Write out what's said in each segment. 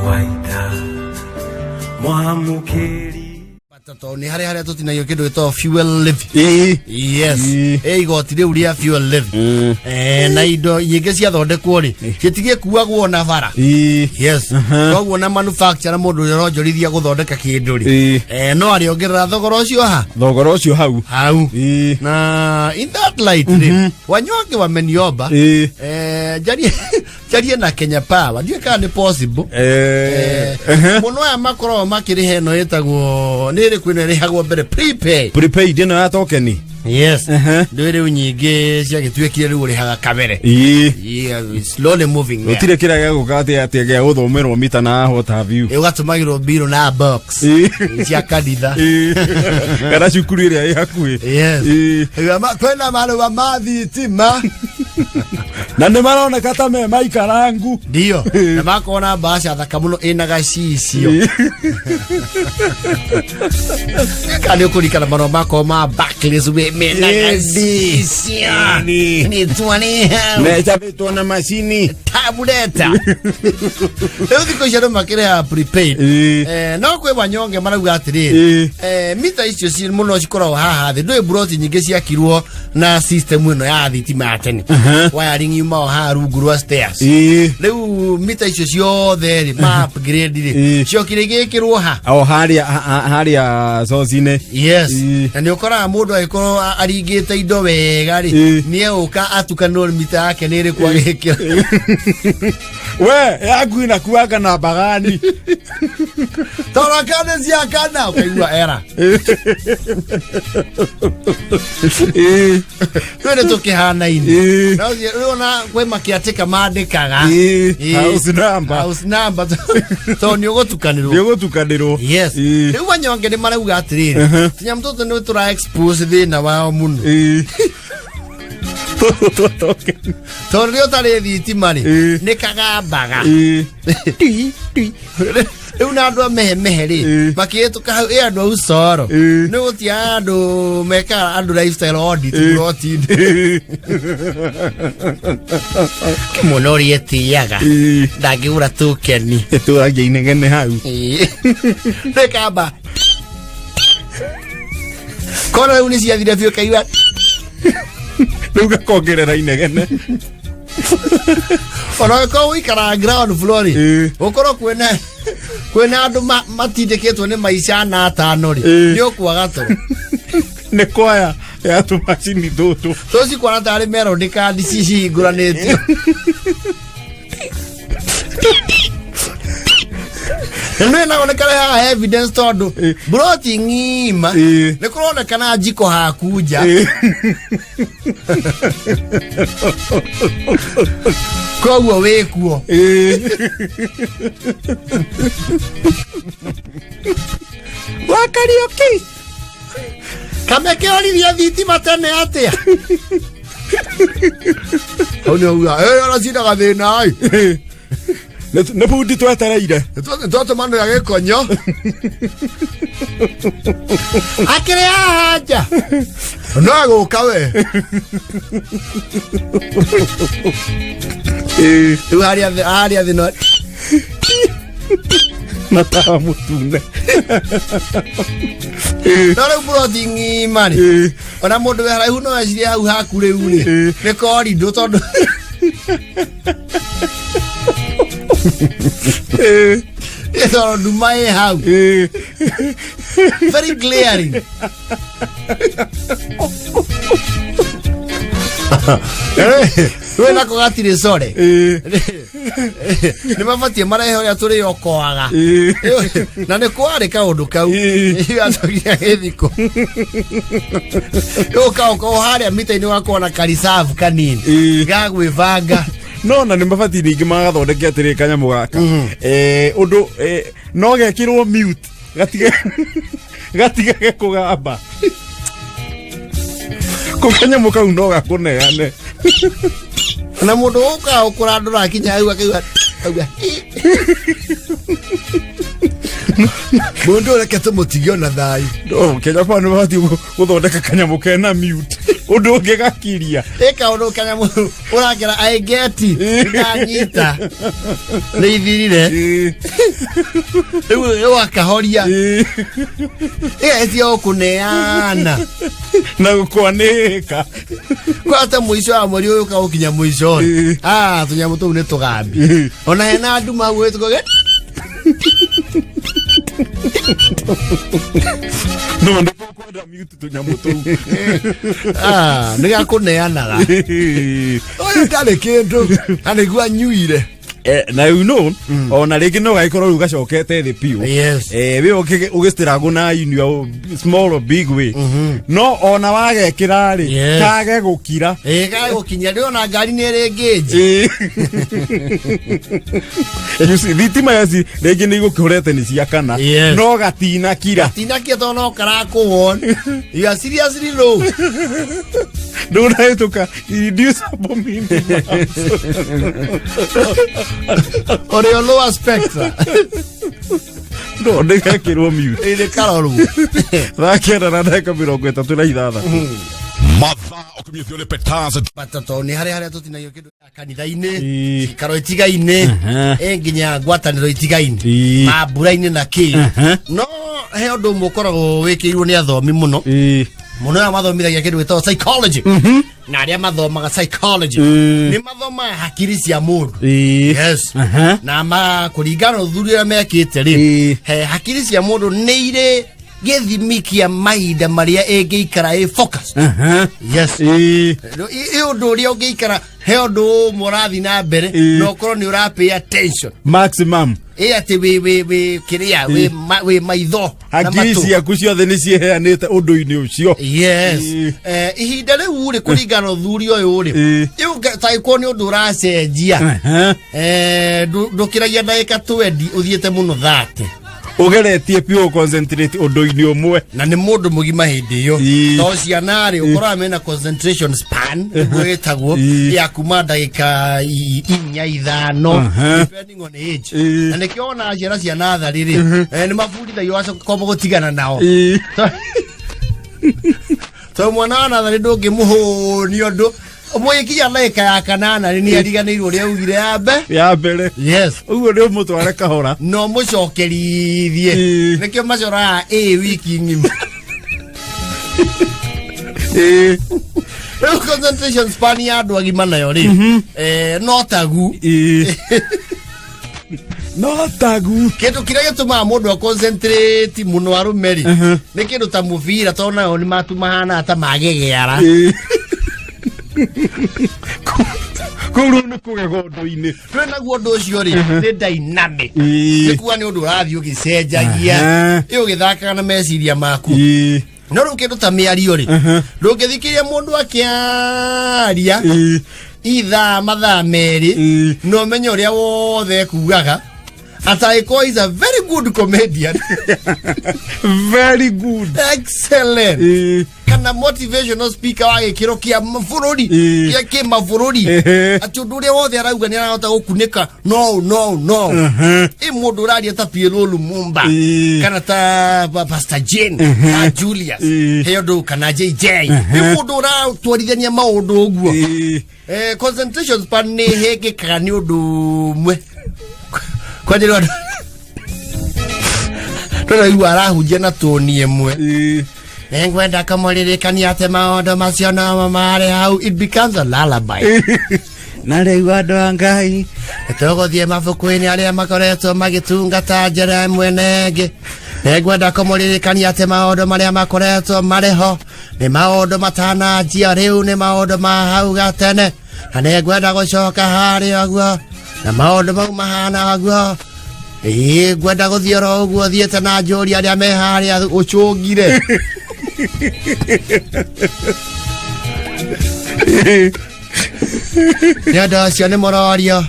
Waita mwamũkĩri. Tondũ nĩ harĩa harĩa tũtinagio kĩndũ gĩtagwo fuel levy. Yes. Ĩ igoti rĩu rĩa fuel levy. Na indo nyingĩ ciathondekwo rĩ, citigĩkuagwo na bara. Yes. Koguo na manufacturer, mũndũ ũrĩa ũronjorithia gũthondeka kĩndũ rĩ, no arĩongerera thogora ũcio ha thogora ũcio hau. Hau. Na in that light rĩ, wanyonge wameniomba njarie njarie na Kenya Power, ndiũĩ kana nĩ possible. Mũno aya makoragwo makĩrĩha ĩno ĩtagwo nĩ ĩrĩkũ, ĩno ĩrĩhagwo mbere, prepaid. Prepaid ĩno ya tokeni. Yes. Ndũĩ rĩu nyingĩ ciagĩtuĩkire rĩu ũrĩhaga kabere. Yeah, it's slowly moving there. Gũtirĩ kĩrĩa gĩgũka atĩ gĩa gũthomerwo mita na what have you. Ũgatũmagĩrwo mbirũ na box cia kanitha. Kana cukuru ĩrĩa ĩ hakuhĩ. Yes. Kwĩna marũa ma thitima. Na nĩ maroneka ta me maikarangu. Ndio, na makorwo na mbaca thaka mũno ĩna gacicio. Kana nĩ ũkũririkana marũa makorwo ma Barclays mena gacicio nĩtwa nĩ hau. Mecabĩtwo na macini. Tabuleta. Rĩu thikũ ici andũ makĩrĩha prepaid. No kwĩ wanyonge marauga atĩrĩrĩ, mita icio mũno cikoragwo haha thĩ. Ndũĩ mburoti nyingĩ ciakirwo na system ĩno ya thitima ya tene, wiring yuma o haha rungu rwa stairs. Rĩu mita icio ciothe rĩ, ma upgrade rĩ, ciokire igĩkĩrwo ha o harĩa harĩa coci-inĩ. Yes. Na nĩ ũkoraga mũndũ agĩkorwo aringĩte indo wega rĩ, nĩ egũka atukanĩrwo mita yake nĩ ĩrĩkũ agĩkĩra. We yaku inakuanga na bagani. Torokane ciakana ũkaigua era. Twĩ nĩ tũkĩhanaine. No rĩu ona kwĩ makĩatĩka mandĩkaga. House number. House number, tondũ nĩ ũgũtukanĩrwo. Nĩ ũgũtukanĩrwo. Yes. Rĩu wanyonge nĩ marauga atĩrĩrĩ, tũnyamũ tũtũ nĩ tũra expose thĩna wao mũno. Tũtũ twa token. Tondũ rĩrĩa ũtarĩ thitima rĩ, nĩ kagambaga. Tui, tui. Rĩu na andũ a mehemehe rĩ, makĩhĩtũka hau, ĩ andũ a ucoro nĩ gũtia andũ mekaga andũ lifestyle audit plot-inĩ. Kĩmwana ũrĩa etĩaga ndangĩgũra tũkeni. Ĩtũragia inegene hau. Nĩkamba kona rĩu nĩ ciathire biũ, kaigua. Rĩu gakongerera inegene. Ona ũngĩkorwo ũikaraga ground floor rĩ, ũkorwo kwĩna andũ matindĩkĩtwo nĩ maica na atano rĩ, nĩ ũkwaga toro. Nĩ kwaya ya tũmacini tũtũ. Tũcikwana tarĩ melody kandi cicihingũranĩtio. Nĩ nago nĩ karehaga evidence tondũ mburoti ng'ima nĩ kũronekana njiko haku nja. Koguo wĩkuo. Wa Kariũki. Kameke oririe thitima tene atĩa hau nĩ auga ona cinaga thĩna ĩ. Nĩ bundi twetereire. Twatũmanĩra gĩkonyo akĩrĩ haha nja no agũka we. Rĩu harĩa thĩ no Na tawa mũtune. No rĩu mburoti ng'ima rĩ, ona mũndũ wĩ haraihu no ecirie hau haku rĩu rĩ, nĩ korindũ tondũ tondũ nduma ĩ hau very glaring. Rĩu nako gatirĩ core. Nĩ mabatiĩ marehe ũrĩa tũrĩokoaga na nĩ kwarĩ kaũndũ kau gatokia gĩthiko rĩu kaũkorwo harĩa mita-inĩ wakorwo na karisavu kanini ga gwĩbanga. No na nĩ mabatiĩ ningĩ magathondeke atĩrĩ kanyamũ gaka, ũndũ no gekĩrwo mute gatige gatigage kũgamba kũ kanyamũ kau no gakũneane. Na mũndũ ũkaga ũkũra ndũrakinya hau akaigua auga. Mũndũ reke tũmũtige ona thayũ. Oh, Kenya Power nĩ mabatiĩ gũthondeka kanyamũ kena mute ũndũ ũngĩ gakiria. Ĩ kaũndũ kanyamũ ũrakera aingeti ndanyita nĩ ithirire. Rĩu wakahoria. Ĩgetia ũkũneana Na gũkwanĩka. Kwata mũico wa mweri ũyũ ũkaũkinya mũico. Ah, tũnyamũ tũu nĩ tũgambi ona hena nduma gwĩtũkoge. No nĩ tũkwenda mute tũnyamũ tũu. Ah, nĩ gakũneanaga. Ũyũ ndarĩ kĩndũ na nĩguo anyuire. Na you know ona rĩngĩ no gagĩkorwo rĩu gacokete thĩ biũ. Wĩ ũgĩstĩragwo na in your small or big way, no ona wagekĩra rĩ, kage gũkira. Ĩ kage gũkinya rĩ, ona ngari nĩ ĩrĩ ngĩnji. You see, thitima yaci rĩngĩ nĩ igũkĩhũrete nĩ ciakana, no gatinakira. Tinakia tondũ no karakũwon you are seriously low. Ndũnahĩtũka irreducible minimum. Ũrĩ o lower spectra. No ndĩgekĩrwo mute. Ĩrĩ karorwo. 9 na ndagĩka 36. Mathaa ũkinyithio nĩ Peters. Bata tondũ nĩ harĩa tũtinagio kĩndũ gĩa kanitha-inĩ, cikaro itigaine, ĩ nginya ngwatanĩro itigaine, mambura-inĩ na kĩ. No he ũndũ ũmwe ũkoragwo wĩkĩirwo nĩ athomi mũno mũno, arĩa mathomithagia kĩndũ gĩtagwo psychology, na arĩa mathomaga psychology nĩ mathomaga hakiri cia mũndũ. Yes. Na ma kũringana na ũthuthuria ũrĩa mekĩte rĩ, he hakiri cia mũndũ nĩ irĩ gĩthimi kĩa mahinda marĩa ĩngĩikara ĩ focused. Yes. Ĩ ũndũ ũrĩa ũngĩikara he ũndũ ũmwe ũrathiĩ na mbere, na ũkorwo nĩ ũra pay attention Maximum. Ĩ atĩ wĩ kĩrĩa wĩ maitho na Hakiri matũ. ciaku ciothe nĩ ciĩheanĩte ũndũ-inĩ ũcio. Yes. Ihinda rĩu rĩ, kũringana na ũthuri ũyũ rĩ, rĩu tagĩkorwo nĩ ũndũ ũracenjia, ndũkĩragia ndagĩka 20, ũthiĩte mũno 30. Ũgeretie biũ concentrate ũndũ-inĩ ũmwe. Na nĩ mũndũ mũgima hĩndĩ ĩyo. To ciana rĩ, ũkoraga mena concentration span nĩguo ĩtagwo, ya kuma ndagĩka 4, 5, depending on age. Na nĩkĩo wonaga ciana cia natharĩ rĩ, nĩ mabundithagio wacoka kwamba gũtigana nao, tondũ mwana wa natharĩ ndũngĩmũhũnia ũndũ mũgĩkinya ndagĩka ya kanana rĩ, nĩ ariganĩirwo ũrĩa augire ya mbe ya mbere. Yes. Ũguo nĩ ũmũtware kahora. No mũcokerithie. Nĩkĩo macoraga ĩ wiki ng'ima. Rĩu concentration span ya andũ agima nayo rĩ, no tagu. No tagu. Kĩndũ kĩrĩa gĩtũmaga mũndũ aconcentrate mũno arũme rĩ, nĩ kĩndũ ta mũbira, tondũ nayo nĩ matu mahana ta magegeara. Kũu rĩu nĩ kũgega ũndũ-inĩ. Twĩ naguo ũndũ ũcio rĩ, nĩ dynamic. Nĩ kuga nĩ ũndũ ũrathiĩ ũgĩcenjagia, ĩ ũgĩthakaga na meciria maku. No rĩu kĩndũ ta mĩario rĩ, ndũngĩthikĩria mũndũ akĩaria ithaa mathaa 2 na ũmenye ũrĩa wothe ekugaga, atangĩkorwo is a very good comedian. Very good. Excellent. Kana motivational speaker wa gĩkĩro kĩa bũrũri, kĩa kĩmabũrũri, atĩ ũndũ ũrĩa wothe arauga nĩ arahota gũkunĩka no ĩ mũndũ ũraria ta PLO Lumumba, kana ta Pastor Jane, ta Julius, he ũndũ kana JJ, nĩ mũndũ ũratwarithania maũndũ ũguo. Concentration span nĩ hĩngĩkaga nĩ ũndũ ũmwe kwanjĩrwo andũ tũraigua arahunjia na tũni ĩmwe, nĩngwenda kũmũririkania atĩ maũndũ macio no marĩ hau. It becomes a lullaby. Na rĩu andũ a Ngai, tũgũthiĩ mabuku-inĩ arĩa makoretwo magĩtungata njĩra ĩmwe na ĩngĩ. Nĩngwenda kũmũririkania atĩ maũndũ marĩa makoretwo marĩ ho nĩ maũndũ matananjia rĩu, nĩ maũndũ ma hau gatene, na nĩngwenda gũcoka harĩa ũguo na maũndũ mau mahana ũguo. Ĩĩ, ngwenda gũthiĩ oro ũguo thiĩte na njũria arĩa me harĩa ũcũngire. Nĩ ũndũ ũcio nĩ mũrorio,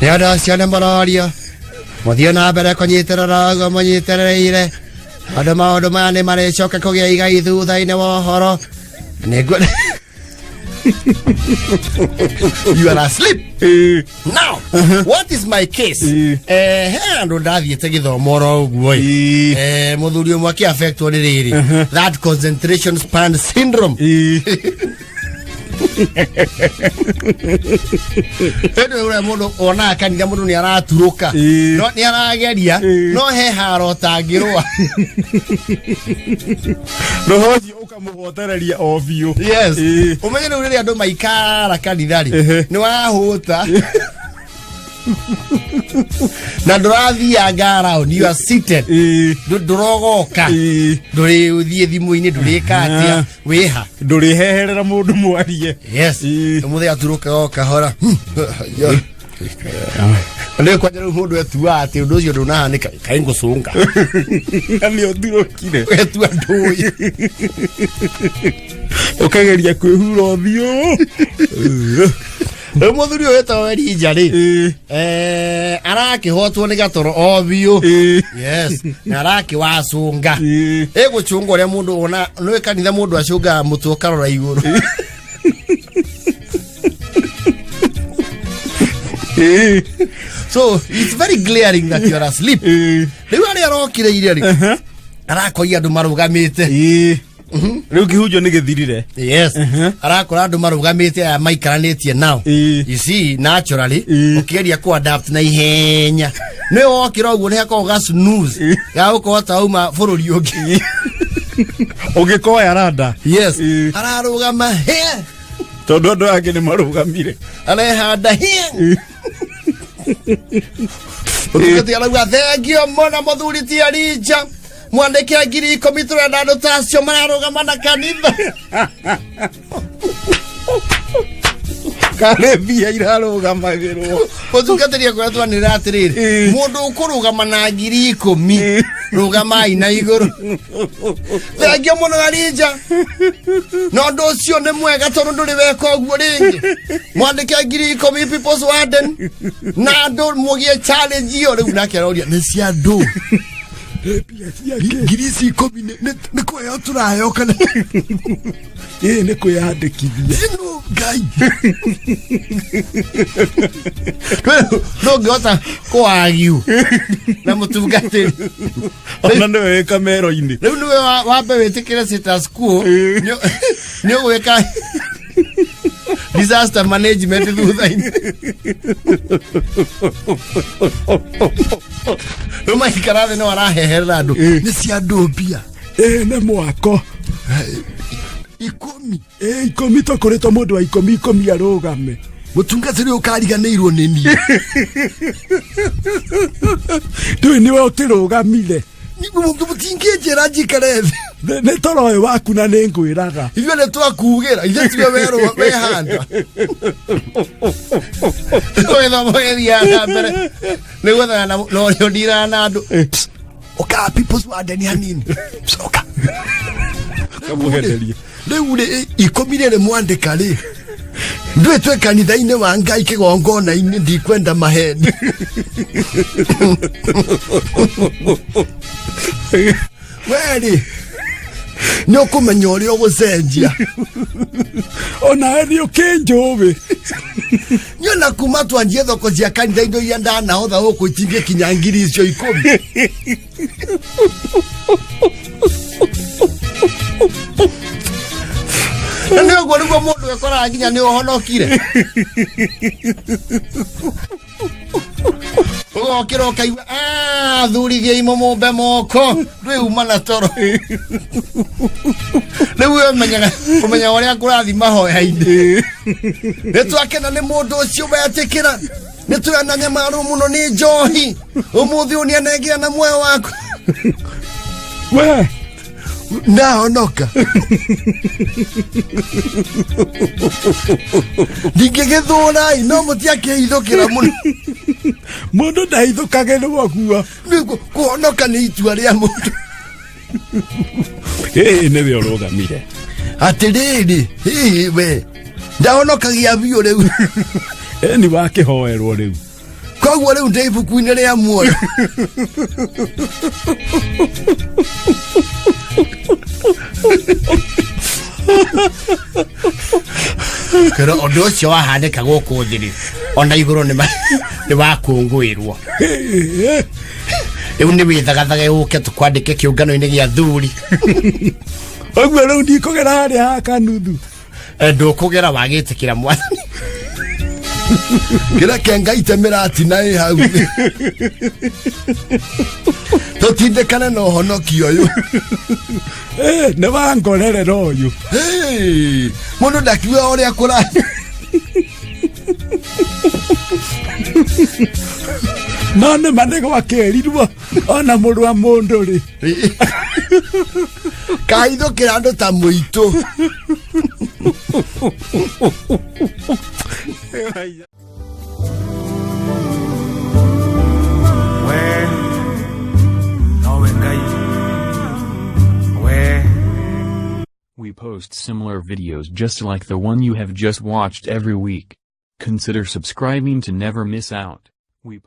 nĩ ũndũ ũcio nĩ mũrorio mũthiĩ na mbere kũnyitĩrĩra ũguo mũnyitĩrĩire, tondũ maũndũ maya nĩ marĩcoka kũgĩa igai thutha-inĩ wa ũhoro. Nĩngwenda You are asleep. Now, what is my case? He andũ ndathiĩte gĩthomo oro ũguo ĩ. Mũthuri ũmwe akĩaffectwo nĩ rĩrĩ, that concentration span syndrome. Hĩndĩ ũrĩa mũndũ onaga kanitha mũndũ nĩ araturũka, no nĩ arageria, no he haro ũtangĩrũa. Roho ũcio ũkamũhotereria o biũ. Yes. Ũmenye rĩu rĩrĩa andũ maikara kanitha rĩ, nĩ wahũta na ndũrathianga around, you are seated. Ndũrogoka, ndũrĩ ũthiĩ thimũ-inĩ, ndũrĩka atĩa, wĩha. Ndũrĩheherera mũndũ mwarie. Yes. Mũthĩ aturũka o kahora. Nĩ kwanja rĩu mũndũ etuaga atĩ ũndũ ũcio ndũnahanĩka, kaĩ ngũcũnga. Na nĩ ũturũkire. Etua ndũĩ. Ũkageria kwĩhura ũthiũ. Rĩu mũthuri ũyũ wĩtagwo Elija rĩ, arakĩhotwo nĩ gatoro o biũ. Yes, na arakĩwacũnga. Ĩgũcũnga ũrĩa mũndũ ona nĩ kanitha mũndũ acũngaga mũtwe ũkarora igũrũ. So it's very glaring that you are asleep. Rĩu arĩa arokire iria rĩ, arakoria andũ marũgamĩte. Rĩu kĩhunjio nĩ gĩthirire. Yes, arakora andũ marũgamĩte aya maikaranĩtie nao. You see, naturally, ũkĩgeria ku adapt na ihenya nĩ wokĩra ũguo nĩ hakoragwo ga snooze ga gũkorwo ta uma bũrũri ũngĩ. Ũgĩkoya randa. Yes. Ararũgama he. Tondũ andũ angĩ nĩ marũgamire. Arehanda he. Ũtungati arauga thengio mũno mũthuri ti Elija, mwandĩke 10,000, tũrenda andũ ta acio mararũgama na kanitha. Karĩ mbia irarũgamagĩrwo. Mũtungatĩri akoretwo anĩrĩra atĩrĩrĩ, mũndũ ũkũrũgama na 10,000, rũgamai na igũrũ. Thengio mũno Elija, na ũndũ ũcio nĩ mwega tondũ ndũrĩ weka ũguo rĩngĩ. Mwandĩke 10,000 People's Warden na andũ mũgĩe challenge ĩyo. Rĩu nake aroria nĩ cia andũ ngiri ici 10 nĩ kũheo tũraheo kana? Ĩĩ, nĩ kwĩyandĩkithia. Ĩno Ngai ndũngĩhota kũagiu na mũtungatĩri. Ona nĩwe wĩ kamero-inĩ. Rĩu nĩwe wambe wĩtĩkĩre status quo. Nĩ ũgwĩka disaster management thutha-inĩ. Rĩu maikara thĩ no araheherera andũ nĩ cia andũ mbia. Ĩĩ, nĩ mwako. 10. Ĩĩ, 10, tũkũrĩtwo mũndũ wa 10 10 arũgame. Mũtungatĩri ũkariganĩirwo nĩ niĩ. Ndũĩ nĩwe ũkĩrũgamire. Mũtingĩnjĩra njikare thĩ. Nĩ toro ũyũ waku na nĩ ngwĩraga. Ithuĩ nĩ twakugĩra, ithuĩ tiwe werwo wehanda. Gĩthomo gĩthiaga na mbere nĩ gwethana na ũrĩa ũndiraga na andũ. Ũka People's Warden hanini. Coka. Kamũhenderie. Rĩu rĩ, 10 rĩrĩ mwandĩka rĩ, ndũĩ twĩ kanitha-inĩ wa Ngai kĩgongona-inĩ, ndikwenda maheni. Werĩ nĩ ũkũmenya ũrĩa ũgũcenjia. Onawe nĩ ũkĩnjũĩ. Niona kuma twanjie thoko cia kanitha, indo iria ndanahotha gũkũ itingĩkinya ngiri icio 10. Na nĩ ũguo nĩguo mũndũ ekoraga nginya nĩ ũhonokire, ũgokĩra ũkaigua, "Ah, thurithia mũmũmbe moko ndwĩuma na toro." Rĩu we ũmenyaga ũmenyaga ũrĩa kũrathi mahoya-inĩ. Nĩ twakena nĩ mũndũ ũcio wetĩkĩra, nĩ tũrana nyamarwo mũno nĩ njohi, ũmũthĩ ũyũ nĩ anengera na muoyo waku. We. Ndahonoka, ndingĩgĩthũrai no mũtiakĩhithũkĩra mũno. Mũndũ ndahithũkagĩrwo guo. Kũhonoka nĩ itua rĩa mũndũ. Ĩĩ, nĩwe ũrũgamire. Atĩrĩrĩ, hihi we ndahonokagia biũ rĩu? Ĩni, wakĩhoerwo rĩu. Koguo rĩu ndĩ ibuku-inĩ rĩa muoyo. Kero ũndũ ũcio wahanĩka gũkũ thĩ rĩ, ona igũrũ nĩ wakũngũĩrwo. Rĩu nĩ wĩthagathage ũke tũkwandĩke kĩũngano-inĩ gĩa thuri. Ũguo rĩu ndikũgera harĩa ha kanuthu. Ndũkũgera wagĩtĩkĩra mwathani. Kĩreke Ngai temĩratina ĩ hau tũtindĩkane na ũhonokio ũyũ. Nĩ wangorerera ũyũ. Hey, mũndũ ndakiuga ũrĩa kũra. No nĩ ma nĩ gwakĩrirwo ona mũrũ wa mũndũ rĩ. Kahithũkĩra andũ ta mũitũ. We nowe Ngai we. We post similar videos just like the one you have just watched every week. Consider subscribing to never miss out. We